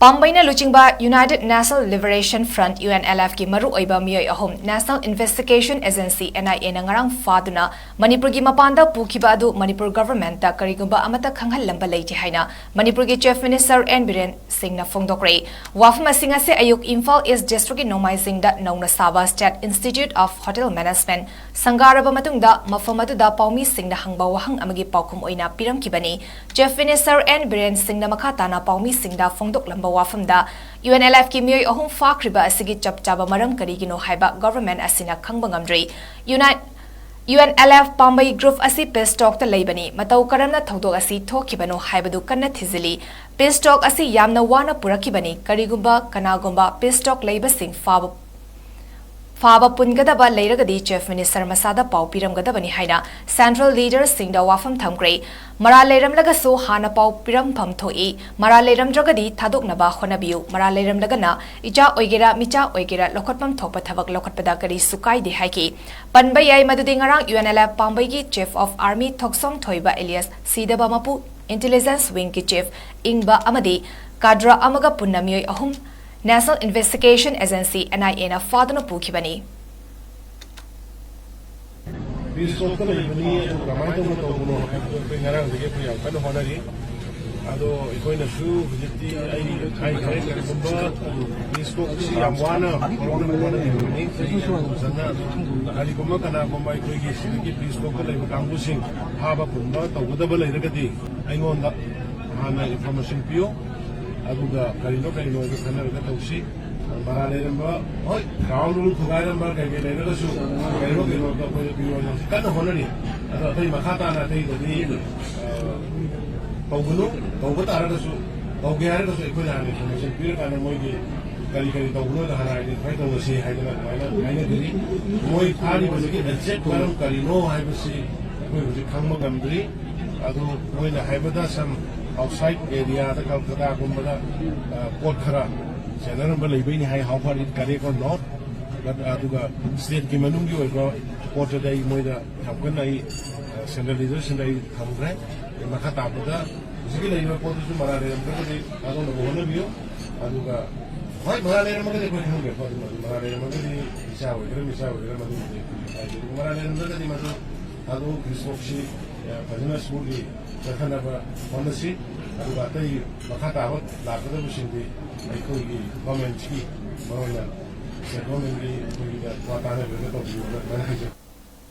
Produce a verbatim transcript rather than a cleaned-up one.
ꯄꯥꯝꯕꯩꯅ ꯂꯨꯆꯤꯡꯕ United National Liberation Front, UNLF ꯀꯤ ꯃꯔꯨꯑꯣꯏꯕ ꯃꯤꯑꯣꯏ ꯑꯍꯨꯝ National Investigation Agency, NIA ꯅ ꯉꯔꯥꯡ ꯐꯥꯗꯨꯅ ꯃꯅꯤꯄꯨꯔꯒꯤ ꯃꯄꯥꯟꯗ ꯄꯨꯈꯤꯕ ꯑꯗꯨ ꯃꯅꯤꯄꯨꯔ government ꯇ ꯀꯔꯤꯒꯨꯝꯕ ꯑꯃꯠꯇ ꯈꯪꯍꯜꯂꯝꯕ ꯂꯩꯇꯦ ꯍꯥꯏꯅ ꯃꯅꯤꯄꯨꯔꯒꯤ Chief Minister N ꯕꯤꯔꯦꯟ ꯁꯤꯡꯅ ꯐꯣꯡꯗꯣꯛꯈ꯭ꯔꯦ꯫ ꯋꯥꯐꯝ ꯑꯁꯤꯡ ꯑꯁꯤ ꯑꯌꯨꯛ ꯏꯝꯐꯥꯜ East District ꯀꯤ ꯅꯣꯡꯃꯥꯏꯖꯤꯡꯗ ꯅꯧꯅ ꯁꯥꯕ State Institute of Hotel Management ꯁꯪꯒꯥꯔꯕ ꯃꯇꯨꯡꯗ ꯃꯐꯝ ꯑꯗꯨꯗ ꯄꯥꯎꯃꯤꯁꯤꯡꯅ ꯍꯪꯕ ꯋꯥꯍꯪ ꯑꯃꯒꯤ ꯄꯥꯎꯈꯨꯝ ꯑꯣꯏꯅ ꯄꯤꯔꯝꯈꯤꯕꯅꯤ꯫ Chief Minister N ꯕꯤꯔꯦꯟ ꯁꯤꯡꯅ ꯃꯈꯥ ꯇꯥꯅ ꯄꯥꯎꯃꯤꯁꯤꯡꯗ ꯐꯣꯡꯗꯣꯛꯂꯝꯕ ꯋꯥꯐꯝꯗ, UNLF ꯀꯤ ꯃꯤꯑꯣꯏ ꯑꯍꯨꯝ ꯐꯥꯈ꯭ꯔꯤꯕ ꯑꯁꯤꯒꯤ ꯆꯞ ꯆꯥꯕ ꯃꯔꯝ ꯀꯔꯤꯒꯤꯅꯣ ꯍꯥꯏꯕ government ꯑꯁꯤꯅ ꯈꯪꯕ ꯉꯝꯗ꯭ꯔꯤ꯫ Unite UNLF ꯄꯥꯝꯕꯩ group ꯑꯁꯤ peace talk ꯇ ꯂꯩꯕꯅꯤ꯫ ꯃꯇꯧ ꯀꯔꯝꯅ ꯊꯧꯗꯣꯛ ꯑꯁꯤ ꯊꯣꯛꯈꯤꯕꯅꯣ ꯍꯥꯏꯕꯗꯨ ꯀꯟꯅ ꯊꯤꯖꯤꯜꯂꯤ꯫ Peace talk ꯑꯁꯤ ꯌꯥꯝꯅ ꯋꯥꯅ ꯄꯨꯔꯛꯈꯤꯕꯅꯤ꯫ ꯀꯔꯤꯒꯨꯝꯕ ꯀꯅꯥꯒꯨꯝꯕ peace talk ꯂꯩꯕꯁꯤꯡ ꯐꯥꯕ, ꯐꯥꯕ ꯄꯨꯟꯒꯗꯕ ꯂꯩꯔꯒꯗꯤ Chief Minister ꯃꯁꯥꯗ ꯄꯥꯎ ꯄꯤꯔꯝꯒꯗꯕꯅꯤ ꯍꯥꯏꯅ central leader ꯁꯤꯡꯗ ꯋꯥꯐꯝ ꯊꯝꯈ꯭ꯔꯦ꯫ ꯃꯔꯥꯜ ꯂꯩꯔꯝꯂꯒꯁꯨ ꯍꯥꯟꯅ ꯄꯥꯎ ꯄꯤꯔꯝꯐꯝ ꯊꯣꯛꯏ꯫ ꯃꯔꯥꯜ ꯂꯩꯔꯝꯗ꯭ꯔꯒꯗꯤ ꯊꯥꯗꯣꯛꯅꯕ ꯍꯣꯠꯅꯕꯤꯌꯨ꯫ ꯃꯔꯥꯜ ꯂꯩꯔꯝꯂꯒꯅ ꯏꯆꯥ ꯑꯣꯏꯒꯦꯔꯥ, ꯃꯤꯆꯥ ꯑꯣꯏꯒꯦꯔꯥ, ꯂꯧꯈꯠꯐꯝ ꯊꯣꯛꯄ ꯊꯕꯛ ꯂꯧꯈꯠꯄꯗ ꯀꯔꯤꯁꯨ ꯀꯥꯏꯗꯦ ꯍꯥꯏꯈꯤ꯫ ꯄꯟꯕ ꯌꯥꯏ ꯃꯗꯨꯗꯤ ꯉꯔꯥꯡ UNLF ꯄꯥꯝꯕꯩꯒꯤ Chief of Army ꯊꯣꯛꯆꯣꯝ ꯊꯣꯏꯕ alias ꯁꯤꯗꯕ ꯃꯄꯨ Intelligence Wing ꯀꯤ Chief ꯏꯪꯕ ꯑꯃꯗꯤ cadre ꯑꯃꯒ ꯄꯨꯟꯅ ꯃꯤꯑꯣꯏ ꯑꯍꯨꯝ National Investigation Agency, NIA ꯅ ꯐꯥꯗꯨꯅ ꯄꯨꯈꯤꯕꯅꯤ꯫ Peace talk ꯇ ꯂꯩꯕꯅꯤ, ꯑꯗꯨ ꯀꯃꯥꯏꯅ ꯇꯧꯅ ꯇꯧꯕꯅꯣ ꯍꯥꯏꯕꯗꯣ ꯑꯩꯈꯣꯏ ꯉꯔꯥꯡꯗꯒꯤ ꯑꯩꯈꯣꯏ ꯌꯥꯝ ꯀꯟꯅ ꯍꯣꯠꯅꯔꯤ꯫ ꯑꯗꯣ ꯑꯩꯈꯣꯏꯅꯁꯨ ꯍꯧꯖꯤꯛꯇꯤ ꯑꯩ ꯍꯥꯏꯈ꯭ꯔꯦ, ꯀꯔꯤꯒꯨꯝꯕ peace talk ꯁꯤ ꯌꯥꯝ ꯋꯥꯅ ꯍꯧꯔꯛꯅꯕ ꯍꯣꯠꯅꯈꯤꯕꯅꯤ꯫ ꯆꯍꯤ ꯌꯥꯝ ꯐꯖꯅ ꯀꯔꯤꯒꯨꯝꯕ ꯀꯅꯥꯒꯨꯝꯕ ꯑꯩꯈꯣꯏꯒꯤ ꯁꯤꯗꯒꯤ peace talk ꯇ ꯂꯩꯕ ꯀꯥꯡꯕꯨꯁꯤꯡ ꯐꯥꯕ ꯄꯨꯟꯕ ꯇꯧꯒꯗꯕ ꯂꯩꯔꯒꯗꯤ ꯑꯩꯉꯣꯟꯗ ꯍꯥꯟꯅ information ꯄꯤꯌꯨ, ꯑꯗꯨꯒ ꯀꯔꯤꯅꯣ ꯀꯔꯤꯅꯣ ꯍꯥꯏꯗꯣ ꯈꯟꯅꯔꯒ ꯇꯧꯁꯤ꯫ ꯃꯔꯥꯜ ꯂꯩꯔꯝꯕ, ꯍꯣꯏ, ground rule ꯊꯨꯒꯥꯏꯔꯝꯕ ꯀꯩ ꯀꯩ ꯂꯩꯔꯒꯁꯨ ꯀꯩꯅꯣ ꯀꯩꯅꯣꯗꯣ ꯑꯩꯈꯣꯏꯅ ꯄꯤꯌꯣꯅ ꯍꯧꯖꯤꯛ ꯀꯟꯅ ꯍꯣꯠꯅꯔꯤ꯫ ꯑꯗꯣ ꯑꯇꯩ ꯃꯈꯥ ꯇꯥꯅ ꯑꯇꯩꯗꯗꯤ, ꯑ, ꯇꯧꯒꯅꯨ, ꯇꯧꯕ ꯇꯥꯔꯒꯁꯨ, ꯇꯧꯒꯦ ꯍꯥꯏꯔꯒꯁꯨ ꯑꯩꯈꯣꯏꯅ ꯍꯥꯟꯅ information ꯄꯤꯔꯀꯥꯟꯗ ꯃꯣꯏꯒꯤ ꯀꯔꯤ ꯀꯔꯤ ꯇꯧꯕꯅꯣꯗꯣ ꯍꯥꯟꯅ identify ꯇꯧꯔꯁꯤ ꯍꯥꯏꯗꯅ ꯑꯗꯨꯃꯥꯏꯅ ꯍꯥꯏꯅꯈꯤꯅꯤ꯫ ꯃꯣꯏ ꯐꯥꯔꯤꯕꯁꯤꯒꯤ exact ꯃꯔꯝ ꯀꯔꯤꯅꯣ ꯍꯥꯏꯕꯁꯤ ꯑꯩꯈꯣꯏ ꯍꯧꯖꯤꯛ ꯈꯪꯕ ꯉꯝꯗ꯭ꯔꯤ꯫ ꯑꯗꯨ ꯃꯣꯏꯅ ꯍꯥꯏꯕꯗ some outside area ꯗ ꯀꯜꯀꯇꯥꯒꯨꯝꯕꯗ, ꯑ, ꯄꯣꯠ ꯈꯔ ꯆꯦꯟꯅꯔꯝꯕ ꯂꯩꯕꯩꯅꯤ ꯍꯥꯏ, how far it correct or not, but, ꯑꯗꯨꯒ state ꯀꯤ ꯃꯅꯨꯡꯒꯤ ꯑꯣꯏꯕ ꯄꯣꯠꯇꯨꯗꯤ ꯑꯩ ꯃꯣꯏꯗ ꯌꯥꯝ ꯀꯟꯅ ꯑꯩ, ꯑ, central leader ꯁꯤꯡꯗ ꯑꯩ ꯊꯝꯈ꯭ꯔꯦ꯫ ꯑꯩ ꯃꯈꯥ ꯇꯥꯕꯗ ꯍꯧꯖꯤꯛꯀꯤ ꯂꯩꯔꯤꯕ ꯄꯣꯠꯇꯨꯁꯨ ꯃꯔꯥꯜ ꯂꯩꯔꯝꯗ꯭ꯔꯒꯗꯤ ꯊꯥꯗꯣꯛꯅꯕ ꯍꯣꯠꯅꯕꯤꯌꯨ꯫ ꯑꯗꯨꯒ ꯍꯣꯏ, ꯃꯔꯥꯜ ꯂꯩꯔꯝꯃꯒꯗꯤ ꯑꯩꯈꯣꯏ ꯈꯪꯗ꯭ꯔꯦꯀꯣ꯫ ꯑꯗꯨꯝ ꯑꯗꯨ ꯃꯔꯥꯜ ꯂꯩꯔꯝꯃꯒꯗꯤ ꯏꯆꯥ ꯑꯣꯏꯒꯦꯔꯥ ꯃꯤꯆꯥ ꯑꯣꯏꯒꯦꯔꯥ, ꯃꯗꯨꯃꯗꯤ ꯑꯩꯈꯣꯏ ꯍꯥꯏꯗꯦ꯫ ꯑꯗꯨꯒ ꯃꯔꯥꯜ ꯂꯩꯔꯝꯗ꯭ꯔꯒꯗꯤ ꯃꯗꯨ ꯊꯥꯗꯣꯛꯎ, ꯈ꯭ꯔꯤꯁꯇꯣꯛꯁꯤ, ꯑ, ꯐꯖꯅ smoothly ꯆꯠꯊꯅꯕ ꯍꯣꯠꯅꯁꯤ꯫ ꯑꯗꯨꯒ ꯑꯇꯩ ꯃꯈꯥ ꯇꯥꯕ ꯂꯥꯛꯀꯗꯕꯁꯤꯡꯗꯤ ꯑꯩꯈꯣꯏꯒꯤ government ꯀꯤ, ꯃꯔꯨꯑꯣꯏꯅ state government ꯀꯤ ꯑꯩꯈꯣꯏꯒꯤꯗ ꯋꯥ ꯇꯥꯅꯕꯤꯔꯒ ꯇꯧꯕꯤꯌꯨꯅ ꯑꯗꯨꯃꯥꯏꯅ ꯍꯥꯏꯖꯒꯦ꯫